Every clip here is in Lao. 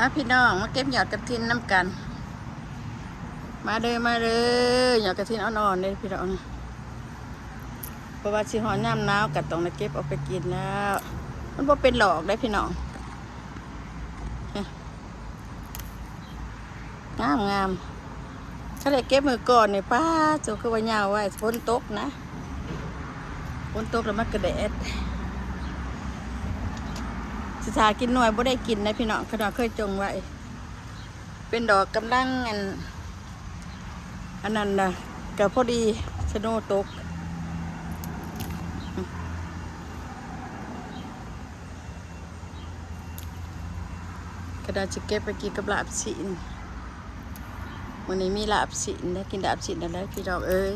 ມາພີ່ນ້ອງ ມາເກັບຍອດກະຖິນນຳກັນ ມາເດີ ມາເດີ ຍອດກະຖິນອ່ອນໆເດ້ພີ່ນ້ອງ ເພາະວ່າຊິຮອດຍາມໜາວກໍຕ້ອງໄດ້ເກັບອອກໄປກິນແລ້ວ ມັນບໍ່ເປັນດອກເດ້ພີ່ນ້ອງ ງາມໆ ຄັນໄດ້ເກັບມື້ກ່ອນນີ້ ປາດໂທ້ ຄືວ່າຍາວໄວ ຝົນຕົກນະ ຝົນຕົກແລ້ວມັນກະແດດ ຊິຖ້າກິນໜ່ວຍບໍ່ໄດ້ກິນນະພີ່ນ້ອງ ຂະໜາດເຄີຍຈົ່ງໄວ້ ເປັນດອກກຳລັງ ອັນ ອັນນັ້ນນະ ກະພໍດີ ສະໂນຕົກ ຂະໜາດຊິເກັບໄປກິນກັບລາບຊີ້ນ ມື້ນີ້ມີລາບຊີ້ນ ໄດ້ກິນລາບຊີ້ນນັ້ນແຫຼະພີ່ນ້ອງເອີຍ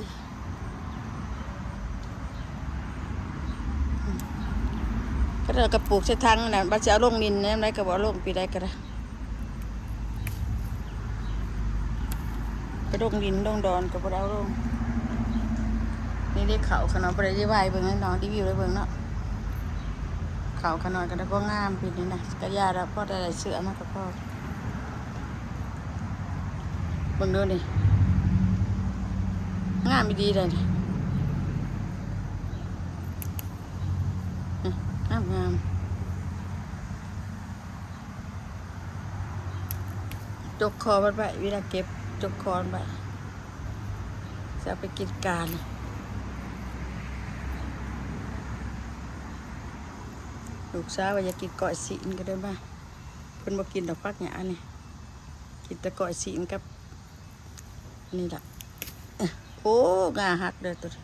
ຂະໜາດກະປູກໃສ່ຖັງນັ້ນ ວ່າຊິເອົາລົງດິນຍາມໃດກະບໍ່ເອົາລົງ ປີໃດກະໄດ້ ໄປລົງດິນລົງດອນກໍບໍ່ໄດ້ເອົາລົງ ນີ້ເດ້ເຂົ້າຂະນ້ອຍ ບໍ່ໄດ້ໄດ້ໄຫວ້ເບິ່ງເນາະ ຣີວິວໄດ້ເບິ່ງເນາະ ເຂົ້າຂະນ້ອຍກໍໄດ້ພໍງາມປີນີ້ນະ ກະຢ່າດອກ ພໍໄດ້ເຊື້ອມາກໍພໍ ເບິ່ງດູນີ້ ງາມອີ່ຫຼີໃດ໋ນີ້ ງາມໆ. ຈົກຄໍມັນໄວ້ ເວລາເກັບຈົກຄໍມັນໄວ້ ຊິເອົາໄປກິນການ ລູກສາວວ່າຢາກກິນກ້ອຍຊີ້ນ ກໍເລີຍມາ ເພິ່ນບໍ່ກິນດອກຜັກຫຍ້ານີ້ ກິນແຕ່ກ້ອຍຊີ້ນກັບ ນີ້ລະ ໂອ້ ງ່າຫັກເດີໂຕນີ້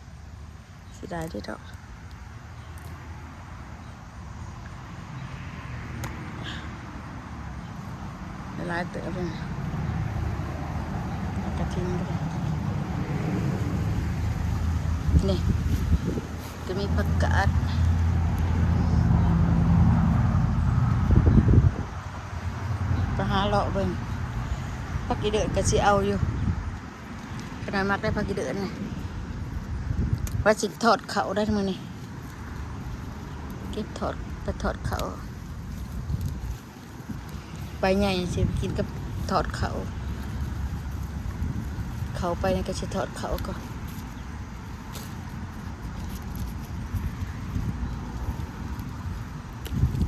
ເສຍດາຍເດ້ເນາະ ຫຼາຍເຕີບເລີຍ ກະທິນກໍໄດ້ ນີ້ ກໍມີຜັກກາດ ໄປຫາເລາະເບິ່ງ ຜັກອີເດີດກໍຊິເອົາຢູ່ ຂະໜາດມັກໄດ້ຜັກອີເດີດນະ ວ່າຊິທອດເຂົ້າໄດ້ມື້ນີ້ ເກັບທອດ ໄປທອດເຂົ້າ ໃບໃຫຍ່ຊິໄປກິນກັບທອດເຂົ້າ ເຂົ້າໄປນີ້ກໍຊິທອດເຂົ້າກ່ອນ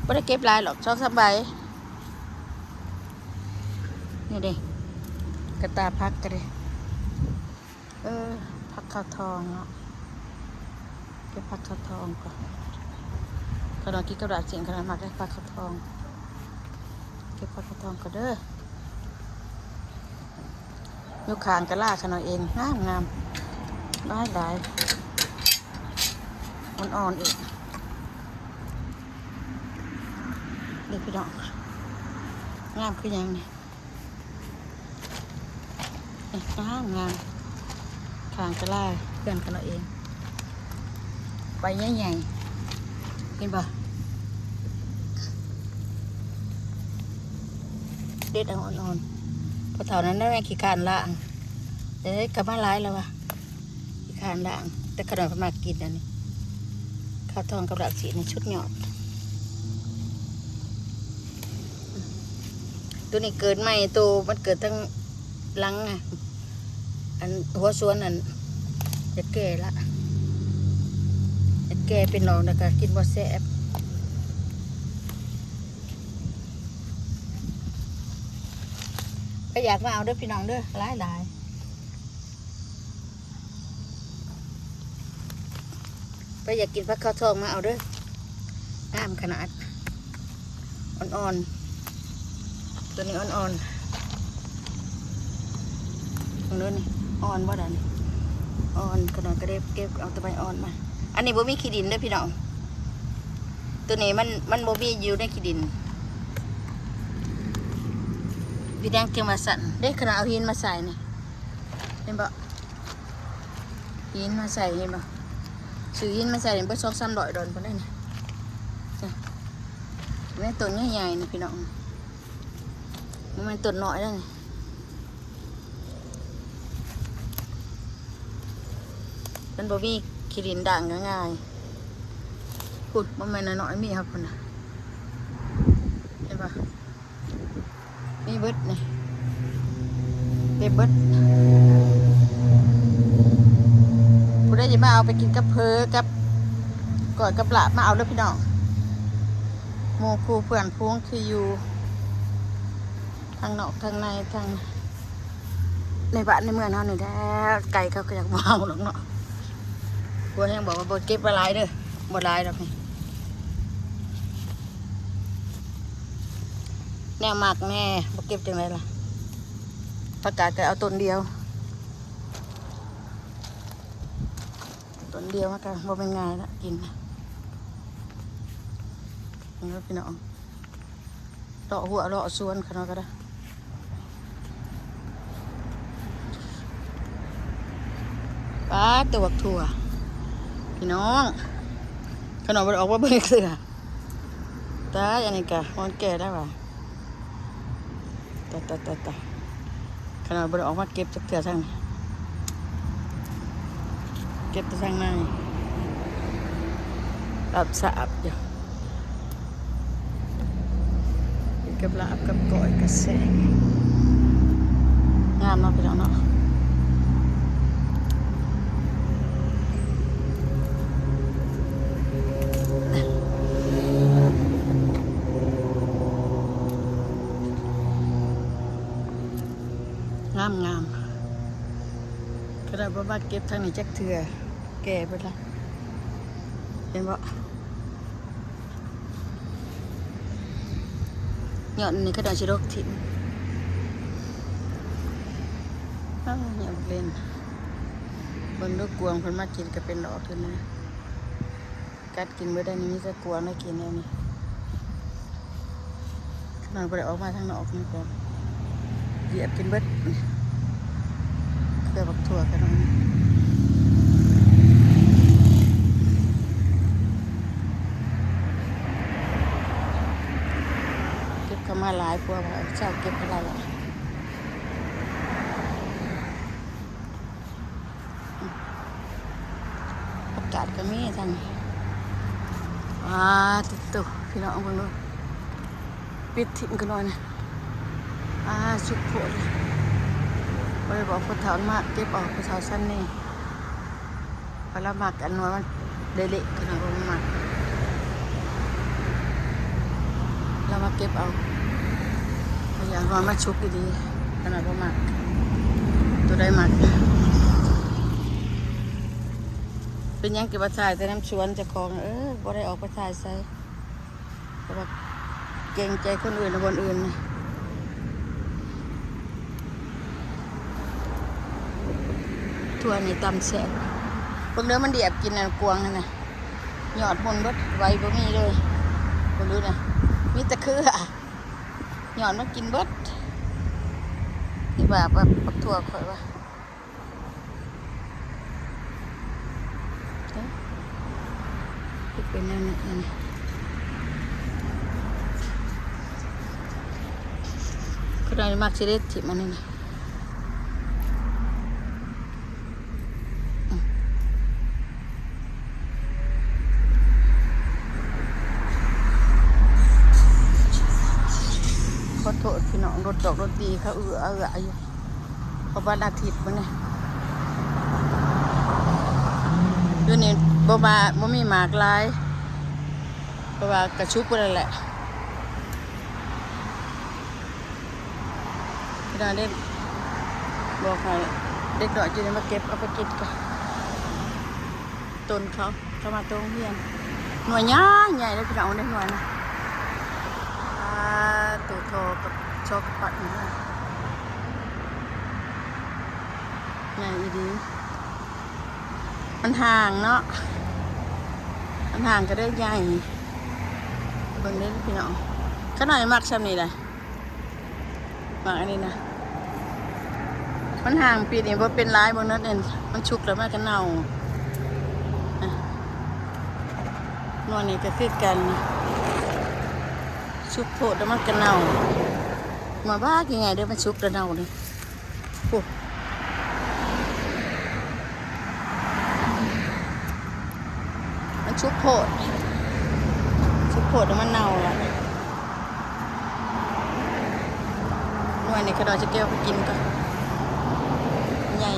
ບໍ່ໄດ້ເກັບຫຼາຍດອກ ສອງສາມໃບ ນີ້ເດ້ ກະຕ່າຜັກກໍເດ້ ເອີ ຜັກຂາວທອງເນາະ ເກັບຜັກຂາວທອງກ່ອນ ຂະນ້ອຍກິນກັບລາບຊີ້ນ ຂະນ້ອຍມັກໄດ້ຜັກຂາວທອງ ເກັບຜັກຂາວທອງກ່ອນເດີ ຢູ່ຂ້າງກະລາຂະນ້ອຍເອງ ງາມໆ ຫຼາຍໆ ອ່ອນໆອີກ ເດ້ພີ່ນ້ອງ ງາມຄືຫຍັງນີ້. ນີ້ ງາມໆ ຂ້າງກະລາເຮືອນຂະນ້ອຍເອງ ໃບໃຫຍ່ໆ ເຫັນບໍ່ ເດັດເອົາອ່ອນໆ ພໍເທົ່ານັ້ນແຫຼະ ຂີ້ຄ້ານລ້າງ ເອີຍ ກະມາຫຼາຍແລ້ວວະ. ຂ້ານລ່າງ ແຕ່ຂະນ້ອຍເພິ່ນມັກກິນອັນນີ້ ຂາວທອງກັບລາບຊີ້ນນີ້ສຸດຍອດ ໂຕນີ້ເກີດໃໝ່ ໂຕມັນເກີດທາງຫຼັງນະ ອັນຫົວສວນນັ້ນ ຢາກແກ່ລະ ຢາກແກ່ເປັນໜອກ ແລ້ວກະກິນບໍ່ແຊບ ໃຜຢາກມາເອົາເດີພີ່ນ້ອງເດີ ຫຼາຍໆ. ໃຜຢາກກິນຜັກຂາວທອງມາເອົາເດີ ງາມຂະໜາດ ອ່ອນໆ ໂຕນີ້ອ່ອນໆ ເບິ່ງເດີນີ້ ອ່ອນບໍ່ດານີ້ ອ່ອນຂະໜາດ ກະເດັບເກັບເອົາແຕ່ໃບອ່ອນມາ ອັນນີ້ບໍ່ມີຂີ້ດິນເດີພີ່ນ້ອງ ໂຕນີ້ມັນ ມັນບໍ່ມີຢູ່ໃນຂີ້ດິນ ເປັນຫຍັງຈຶ່ງວ່າຊັ້ນເດ້ ຂະໜາດເອົາຫີນມາໃສ່ນີ້ ເຫັນບໍ່? ຫີນມາໃສ່ ເຫັນບໍ່? ຊື້ຫີນມາໃສ່ນີ້ເບິດສອງສາມຮ້ອຍດອນພຸ້ນເດ້ນີ້ ນີ້ ແມ່ນຕົ້ນໃຫຍ່ໆນີ້ພີ່ນ້ອງ ບໍ່ແມ່ນຕົ້ນນ້ອຍເດ້ນີ້ ມັນບໍ່ມີຂີ້ດິນດ່າງງ່າຍໆ ພຸ້ນ ບໍ່ແມ່ນນ້ອຍໆ ມີຮອດພຸ້ນນະ ເຫັນບໍ່? ມີເບິດນີ້ ເຕັມເບິດ. ຜູ້ໃດຈະມາເອົາໄປກິນກັບເຝີ ກັບກ້ອຍ ກັບລາບ ມາເອົາເດີພີ່ນ້ອງ. ໝູ່ຄູ່ເພື່ອນຝູງທີ່ຢູ່ທາງນອກທາງໃນ ທາງໃນບ້ານໃນເມືອງເຮົານີ້ແຫຼະ ໄກ່ເຂົາກໍຢາກບໍ່ເອົາດອກເນາະ. ຜົວຍັງບອກວ່າບໍ່ເກັບມາຫຼາຍເດີ ບໍ່ຫຼາຍດອກນີ້ ແນວມັກແນ່ ບໍ່ເກັບຈັ່ງໃດລະ. ຜັກກາດກໍເອົາຕົ້ນດຽວ ຕົ້ນດຽວມັນກໍບໍ່ແມ່ນງ່າຍລະກິນ. ເບິ່ງເດີພີ່ນ້ອງ ເລາະຮົ້ວເລາະສວນຂະນ້ອຍກໍໄດ້. ປາດ ຕົວບັກຖົ່ວພີ່ນ້ອງ ຂະນ້ອຍບໍ່ໄດ້ອອກມາເບິ່ງເທື່ອ. ຕາຍ ອັນນີ້ກະຮອນແກ່ແລ້ວຫວາ. ຕາຍ ຕາຍ ຕາຍ ຕາຍ ຂະນ້ອຍບໍ່ໄດ້ອອກມາເກັບຈັກເທື່ອທາງນີ້ ເກັບແຕ່ທາງໃນ ລາບສາບຢູ່. ກິນກັບລາບກັບກ້ອຍກະແຊບ ງາມເນາະພີ່ນ້ອງເນາະ. ງາມໆ ຂະນ້ອຍບໍ່ມາເກັບທາງນີ້ຈັກເທື່ອ ແກ່ເບິດລະ ເຫັນບໍ່? ຍອດນີ້ຂະນ້ອຍຊິລົກຖິ້ມ. ອ້າວ ຍອດເຫຼັ້ນ ເບິ່ງດູ ກວາງເພິ່ນມາກິນກໍເປັນດອກຢູ່ນະ. ກັດກິນເບິດໄດ້ນີ້ ມີແຕ່ກວາງໄດ້ກິນແນວນີ້. ຂະນ້ອຍບໍ່ໄດ້ອອກມາທາງນອກນີ້ກໍຢຽບກິນເບິດ ເຄືອບັກຖົ່ວຂະນ້ອຍ. ເກັບເຂົ້າມາຫຼາຍກວ່າວ່າເຈົ້າເກັບເທົ່າໃດລະ. ຜັກກາດກໍມີທັງ ອາ ຕິດໂຕ ພີ່ນ້ອງເບິ່ງດູ ປິດຖິ້ມກັນໜ້ອຍນະ. ອາ ສຸກໂພດ ບໍ່ໄດ້ບອກຜູ້ເຖົ້າມາເກັບເອົາ ຜູ້ເຖົ້າຊັ້ນນີ້ ເພາະລາວມັກອັນໜ່ວຍມັນ ເລະໆ ຂະນ້ອຍບໍ່ມັກ ລາວມາເກັບເອົາ ຂ້ອຍຢາກໃຫ້ມັນສຸກດີໆ ຂະນ້ອຍບໍ່ມັກ ໂຕໃດມັກ. ເປັນຫຍັງຄືວ່າຖ່າຍແຕ່ນຳສວນເຈົ້າຂອງ ເອີ ບໍ່ໄດ້ອອກໄປຖ່າຍໃສ ແຕ່ວ່າເກງໃຈຄົນອື່ນ ບ່ອນອື່ນ. ຖົ່ວນີ້ຕຳແຊບ ເບິ່ງເດີ ມັນດຽບກິນອັນກວາງຫັ້ນນະ ຍອດຮຸ່ນເບິດ ໃບບໍ່ມີເລີຍ ເບິ່ງດູນະ ມີແຕ່ເຄືອ ຍອດມັນກິນເບິດ. ນີ້ວ່າບັກຖົ່ວຂ້ອຍວ່າ ເອີ ຄືເປັນແນວນີ້ ອັນນີ້ ຄືໄດ້ມັກຊິເດັດຖິ້ມອັນນີ້ນະ. ຂໍໂທດພີ່ນ້ອງ ລົດດອກລົດດີເຂົາເອື້ອເອື້ອຢູ່ ເພາະວັນອາທິດມື້ນີ້ ດຽວນີ້ບໍ່ມາ ບໍ່ມີໝາກຫຼາຍ ເພາະວ່າກະສຸກເບິດແລ້ວແຫຼະ. ພີ່ນ້ອງເດ້ ບອກໃຫ້ເດັກນ້ອຍຢູ່ນີ້ມາເກັບເອົາໄປກິນກະ ຕົ້ນເຂົາ ເຂົາມາແຕ່ໂຮງຮຽນ ໜ່ວຍໃຫຍ່ໆ ເດ້ພີ່ນ້ອງ ເດ້ໜ່ວຍນະ. ອາ ໂຕທໍ່ກັບຊອກກັບປັດນີ້ ໃຫຍ່ອີ່ຫຼີ. ມັນຫ່າງເນາະ ມັນຫ່າງກໍເລີຍໃຫຍ່. ເບິ່ງເດ້ພີ່ນ້ອງ ຂະນ້ອຍມັກຊ່ຳນີ້ແຫຼະ ໝາກອັນນີ້ນະ ມັນຫ່າງປີນີ້ບໍ່ເປັນຫຼາຍ ເບິ່ງນັ້ນເອງ ມັນສຸກແລ້ວມັນກໍເນົ່າ. ໜ່ວຍນີ້ກໍຄືກັນ ສຸກໂພດແລ້ວມັນກໍເນົ່າ ມາບາກໃຫຍ່ໆເດີ້ ມັນສຸກແລ້ວເນົ່ານີ້. ໂອ້ ມັນສຸກໂພດ ສຸກໂພດແລ້ວມັນເນົ່າລະ. ອັນນີ້ຂະນ້ອຍຊິເກັບໄປກິນກ່ອນ ໃຫຍ່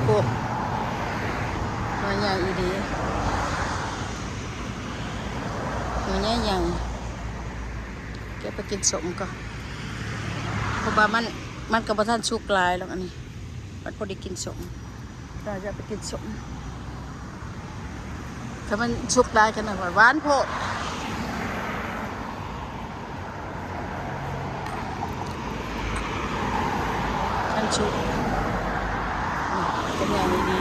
ໂອ້ ໜ່ວຍໃຫຍ່ອີ່ຫຼີ ໜ່ວຍໃຫຍ່ໆ ເກັບໄປກິນສົ້ມກ່ອນ ເພາະວ່າມັນ ມັນກໍບໍ່ທັນສຸກຫຼາຍດອກ ອັນນີ້ ມັນພໍດີກິນສົ້ມ. ເຮົາຈະໄປກິນສົ້ມ ຖ້າມັນສຸກຫຼາຍຂະໜາດ ຫວານໂພດ ຄັນສຸກ ເປັນແນວນີ້ດີ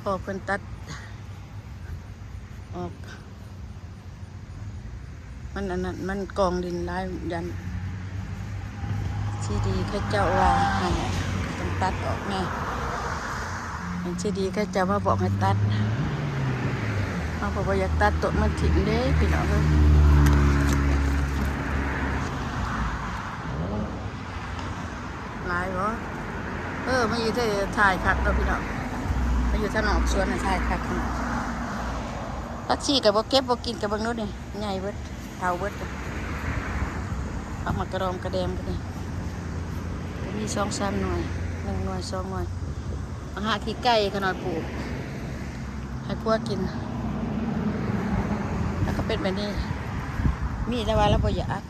ພໍເພິ່ນຕັດອອກ. ມັນອັນນັ້ນ ມັນກອງດິນຫຼາຍ ຢ້ານຊີດີເຂົາເຈົ້າວ່າໃຫ້ ຕ້ອງຕັດອອກແດ່ ມັນຊີດີເຂົາເຈົ້າມາບອກໃຫ້ຕັດ ເຮົາກໍບໍ່ຢາກຕັດຕົ້ນມັນຖິ້ມເດ້ພີ່ນ້ອງເອີຍ. ຫຼາຍບໍ່? ເອີ ມາຢູ່ເທິງຖ່າຍຄັກເນາະພີ່ນ້ອງ ມາຢູ່ທາງນອກສວນນະ ຖ່າຍຄັກຂະໜາດ. ຜັກຊີກໍບໍ່ເກັບບໍ່ກິນ ກໍເບິ່ງດູນີ້ ໃຫຍ່ເບິດ ເຖົ້າເບິດ ຜັກໝາກກະດອມກະແດມກໍມີ ກໍມີສອງສາມໜ່ວຍ ໜຶ່ງໜ່ວຍ ສອງໜ່ວຍ. ບັກຫາຂີ້ໄກ່ຂະນ້ອຍປູກໃຫ້ຜົວກິນ ແລ້ວກໍເປັນແບບນີ້ ມີແຕ່ວ່າລາວບໍ່ຢາກ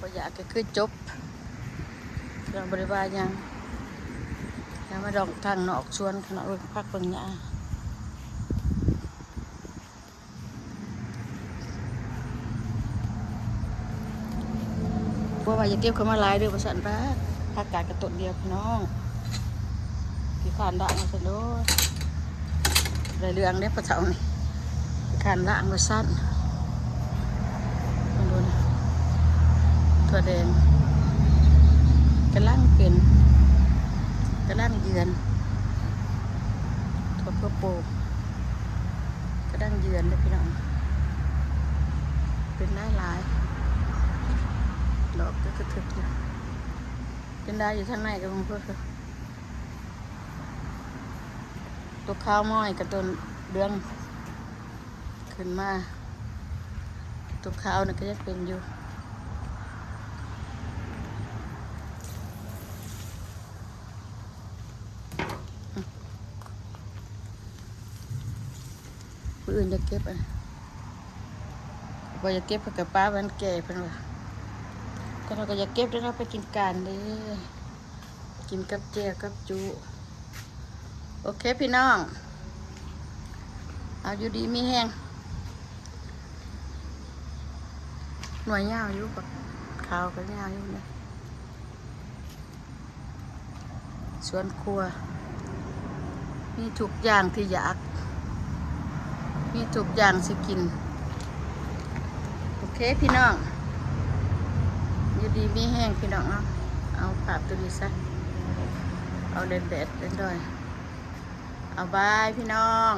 ບໍ່ຢາກກໍຄືຈົບ ເຮົາບໍ່ໄດ້ວ່າຫຍັງ. ແລ້ວມາດອກທາງນອກສວນຂະນ້ອຍ ເບິ່ງຜັກເບິ່ງຫຍ້າ ຜົວວ່າຢ່າເກັບເຂົ້າມາຫຼາຍເດີວ່າຊັ້ນ ປາດ ຜັກກາດກະຕົ້ນດຽວພີ່ນ້ອງ ຂີ້ຄ້ານລ້າງວ່າຊັ້ນ ໂອ້ຍ ໄດ້ເລື່ອງເດ້ພໍ່ເຖົ້ານີ້ ຂ້ານລ້າງວ່າຊັ້ນ. ເບິ່ງດູນະ ຖົ່ວແດງກຳລັງເປັນ ກຳລັງເຍືອນ ຖົ່ວເພື່ອປູກ ກຳລັງເຍືອນເດ້ພີ່ນ້ອງ ເປັນຫຼາຍໆ ດອກກໍກະເຖິກຢູ່ ເປັນຫຼາຍຢູ່ທາງໃນກໍເບິ່ງພຸ້ນ ຕົວຂາວມອຍກະຕົ້ນເດືອງຂຶ້ນມາ ຕົວຂາວນີ້ກະຍັງເປັນຢູ່ ມື້ອື່ນຢາກເກັບ ອັນ ບໍ່ຢາກເກັບ ເພິ່ນກະປະມັນແກ່ເພິ່ນວ່າ ແຕ່ເຮົາກະຢາກເກັບເດ້ ເຮົາໄປກິນການເດ້ ກິນກັບແຈ່ວກັບຈຸ. ໂອເຄພີ່ນ້ອງ ເອົາຢູ່ດີມີແຮງ ໜ່ວຍຍາວຢູ່ ບັກຂາວກໍຍາວຢູ່ນະ ສວນຄົວ ມີທຸກຢ່າງທີ່ຢາກ ມີທຸກຢ່າງຊິກິນ. ໂອເຄພີ່ນ້ອງ ຢູ່ດີມີແຮງພີ່ນ້ອງເນາະ ເອົາພາບໂຕນີ້ຊະ ເອົາແດດໆ ດອຍໆ ເອົາບາຍພີ່ນ້ອງ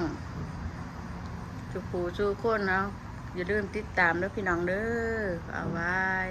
ສູ່ຜູ້ສູ່ຄົນເນາະ ຢ່າລືມຕິດຕາມເດີພີ່ນ້ອງເດີ ເອົາບາຍ.